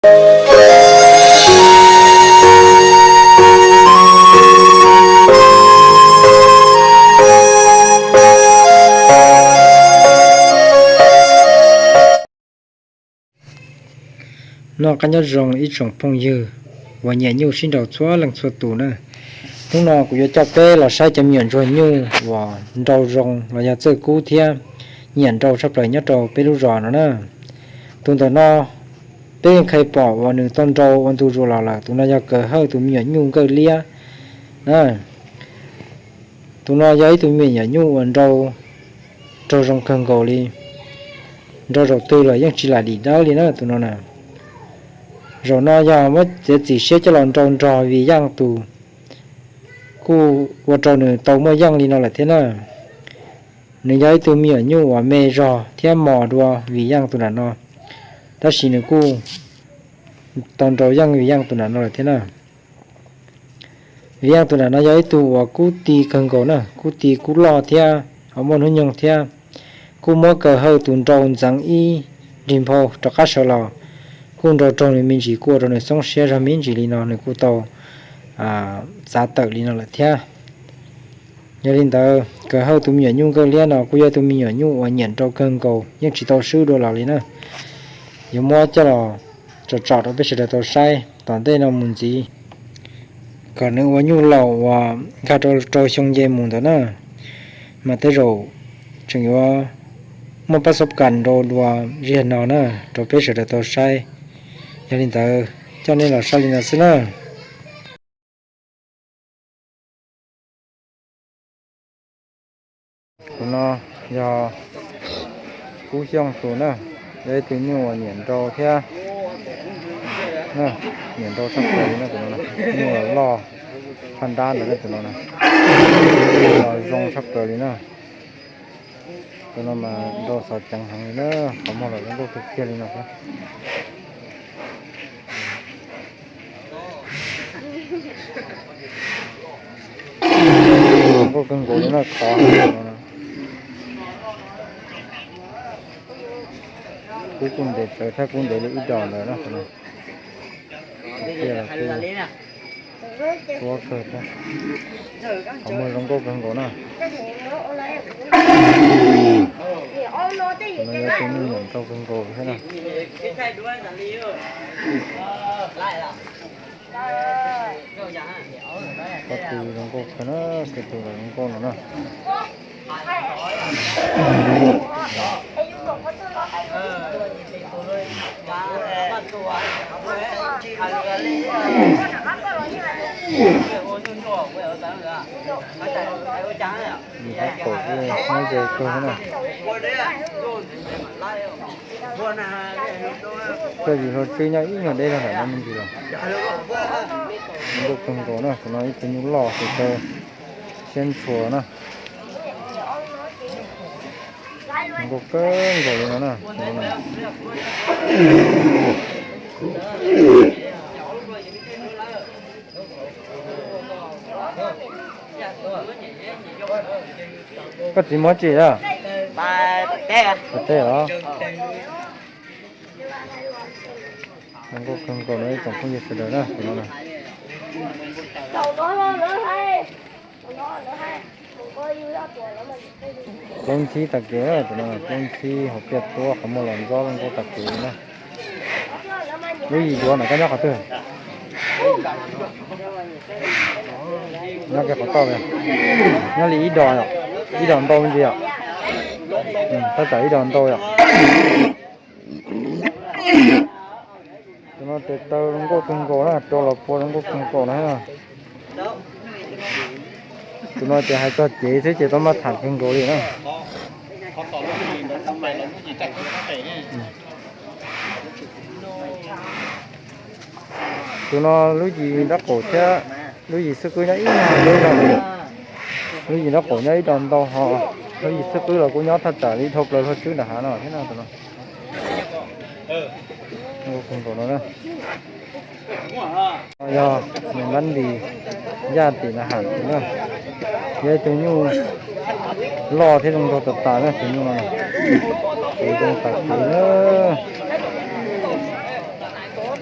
Noj qab nyob zoo ib tsoom phooj ywg uas nyiam nyuj sib nraus txhua leej txhua tus na. Hnub no kuv yuav coj peb los saib cov me nyuam ntsuag nyuj uas nrau zoo los yog txawj kub thiab nyiam nrau tshaj plaws nyob rau peb lub zos no na. Tus ntawm no peb yeej kheev pom uas nws tau nrau ua ntu zus los lawm. Tus no yog Kaws Hawj tus me nyuam nyuj Nkawj Liab na. Tus no yog ib tug me nyuam nyuj uas nrau raug zoo kawg nkaus li. Nrau zaum twg los yeej tsis lam dim dawb li na tus no na. Zaum no yog muab txiav txim siab coj los nrau nrog Vim Yaj tus, kuj ua rau nws tau muaj yeej li no lawm thiab na. Nws yog ib tug me nyuam nyuj uas me zog thiab mos dua Vim Yaj tus nram no, tab sis nws kuj tau nrau yeej Vim Yaj tus nram no lawm thiab na. Vim Yaj tus nram no yog ib tug uas kub ti kawg nkaus na, kub ti kub loj thiab ho muaj hnub nyoog thiab. Kuj muab Kaws Hawj tus nrau ntxeev ib nrig nphau rov qab sawv los, kuj nrau raug nws me ntsis, kuj ua rau nws xoob siab zog me ntsis li no, nws kuj tau txav tawm li no lawm thiab. Yog li ntawd Kaws Hawj tus me nyuam nyuj Nkawj Liab no kuj yog tus me nyuam nyuj uas nyiam nrau kawg nkaus, yeej tsis tau swb dua los li na. Yuav muab coj los tsom tsom rau peb sawv daws tau saib tom ntej no mus ntxiv, kom nws ua nyuj laus uas nkag rau rau xyoo nce mus ntawd na, mas tej zaum tseem yuav muaj pab xob kas nrau dua zig no na, rau peb sawv daws tau saib. Yog li ntawd coj nej los saib li no xwb na. Tus no yog Kub Xyooj tus na, yog ib tug nyuj uas nyiam nrau thiab, nyiam nrau tshaj plaws li na tus no, nyuj loj phaj nrab ntawd na tus no na, los zoo tshaj plaws li na. Tus no mas nrau xov ceev heev li na, qhov muag los zoo nkauj kawg kiag li no. Zoo nkauj kawg nkaus li na, qhov kub kuj ntev tawv thiab, kub ntev li ib dos ntawd na. Qhov muag zoo nkauj kawg nkaus na. Tus no yog tus nyuj nyiam nrau kawg nkaus thiab na. Pob tw zoo nkauj kawg na, pob tw los zoo nkauj no na. Yim hauv kaum nyob ze kawg na. Txawj yim hluas tswb nyob ib nyuag deb zog nram no me ntsis los. Zoo nkauj kawg nkaus na, tus no ib tug nyuj loj tus taw siab ntshua na. Zoo nkauj kawg nkaus li no na. Koj txiv muab tsi a? Pem teb los? Zoo nkauj kawg nkaus no ib tsoom phooj ywg sawv daws na, tus no na. Plaub ntxhib tag kev, tus no plaub ntxhib hauv pliaj tuab, qhov muag los ntxob zoo nkauj tag kev li na. Lub yim duav ntawm koj nyob qhov twg? Nyob kiag qhov toj li. Nyob li ib dos yom, ib dos ntau ntsis yom. Thaj tsam ib dos ntau yom. Tus no tes taw zoo nkauj kawg nkaus na, rau los pua zoo nkauj kawg nkaus na. Tus no ces hais txog cev xwb ces tau maj tham kawg nkaus li na. Tus no lub yim nraub qaum thiab lub yim xub qwb nyob ib nyuag deb zog. Lub yim nraub qaum nyob ib dos ntau ho, lub yim xub qwb los kuj nyob thaj tsam li dhau plaws luag tswb nram hav no thiab no tus no. Zoo nkauj kawg nkaus no na. Yog nws nab ntis yaj tim na ham na. Yog ib tug nyuj loj thiab zoo nraug tas tas na tus nyuj no. Tus zoo tas kev na.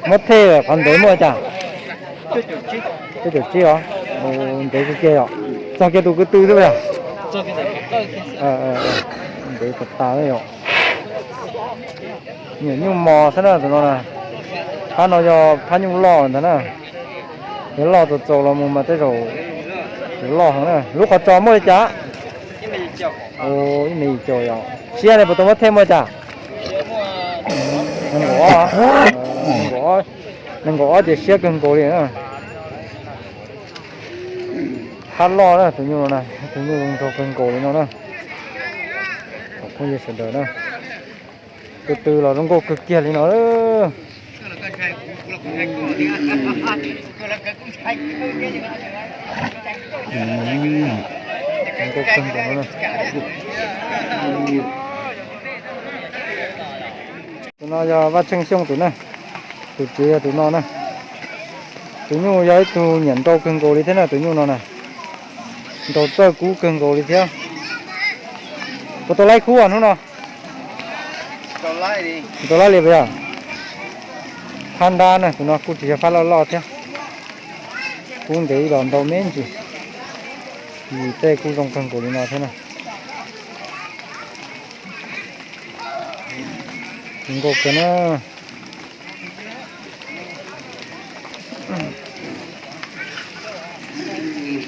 Muab thej qhov ntev muaj cas? Peb caug tsib os. Ntev kawg kiag yom. Txog kiag tus ko tw xwb yom. Ntev tas tas yom. Nyuam nyuj mos xwb na tus no na. Phab no yog phab nyuj loj ntag na. Yog loj txaus txaus los mus mas tej zaum yuav loj heev na. Lub qhov tsos muaj li cas? Ib mev yim caum yom. Siab ne puas tau muab thej muaj cas? Nees nkaum ob, nees nkaum ob ces siab kawg nkaus li na. Phab loj na tus nyuj no na, tus nyuj zoo nraug kawg nkaus li no na. Phooj ywg sawv daws na, tus twg los zoo nkauj kawg kiag li no. Tus no yog Vaj Tsheej Xyooj tus na, tus tswv yog tus no na. Tus nyuj yog ib tug nyiam nrau kawg nkaus li thiab na, tus nyuj no na. Nrau txawj kub kawg nkaus li thiab. Puas tau laib kub hnub no? Tsis tau laib li puas yog? Phab nrab na, tus no kuj tsis yog phab loj loj thiab. Kub ntev los ntau me ntsis, vim tej kuj zoo kawg nkaus li no thiab na. Zoo nkauj kawg na.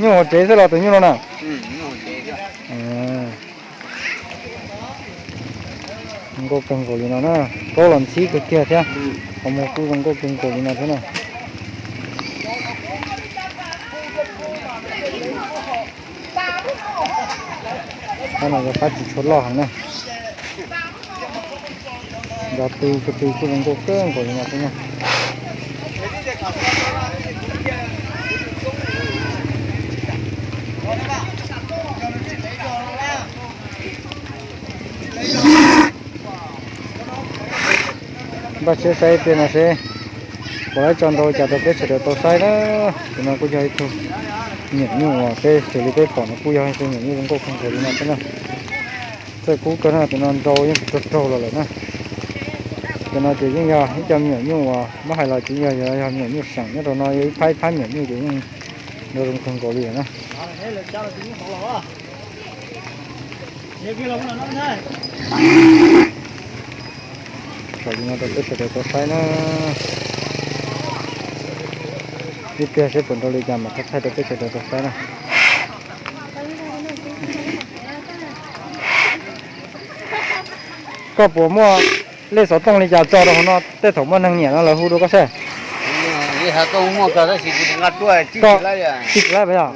Nyuj hauv tsev xwb los tus nyuj no na? Zoo nkauj kawg nkaus li no na. Kaub los ntxhib kawg kiag thiab. Qhov muag kuj zoo nkauj kawg nkaus li no thiab na. Qab no yog qab tsis tshua loj heev na. Nrov tw ko tw kuj zoo nkauj kawg nkaus li no thiab na. Npaj siab saib ib pliag no seb puas laib tso nrau cas rau peb sawv daws tau saib na. Tus no kuj yog ib tug me nyuam nyuj uas peb raws li peb pom no kuj yog ib tug me nyuam nyuj zoo nkauj kawg nkaus li no thiab na. Txawj kub kawg na, tus no nrau yeej tsis raug raug los lawm na. Tus no ces yeej yog ib co me nyuam nyuj uas muab hais los ces yeej yog, yog me nyuam nyuj seem nyob rau no, yog ib phab ib phab me nyuam nyuj ces yeej nrau zoo kawg nkaus li lawm na. Tso li no rau peb sawv daws tau saib na. Ib pliag seb puas nrau li cas mam thaij thaij rau peb sawv daws tau saib na. Koj puas muaj lej xov tooj li cas tso rau hauv no, tej thaum muaj neeg nyiam no lawv hu rau koj saib. Cij tsis laib puas yog?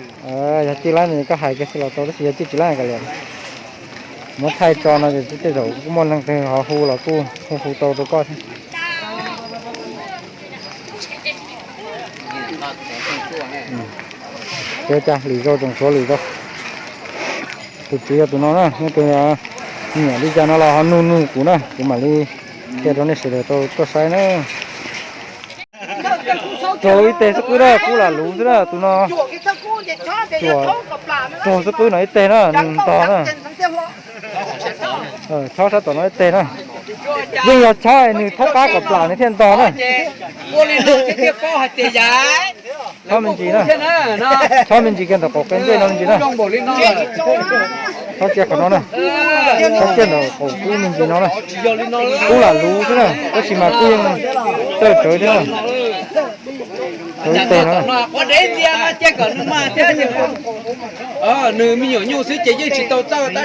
Yog cij laib no koj hais kiag xwb los tau, tab sis yog cij tsis laib kav liam. Muab thaij tso no ces tej zaum kuj muaj leej twg ho hu los kuj hu hu tau rau koj thiab. Ces cas lwm zaus tseem tshuav lwm zaus. Tus tswv yog tus no na, nej tus nyiam li cas no los ho nug nug kuv na, kuv mam li qhia rau nej sawv daws tau tuaj saib na. Raug ib teg xwb qwb na, kub lam luv xwb na tus no. Tsuas raug xwb qwb no ib teg na, nws ntog na. Chob sab tom no ib teg na. Yeej yog chob nws thaub qab kom plam nws thiaj ntog na. Chob me ntsis na. Chob me ntsis kiag ntawm qaum qe nplej no me ntsis na. Chob kiag qhov no na. Chob kiag ntawm qaum kub me ntsis no na. Kub lam luv xwb na, tab sis mas kub yeej txawj tsawv thiab na. Tsawv ib teg no na. Nws me nyuam nyuj xwb ces yeej tsis tau txawj tab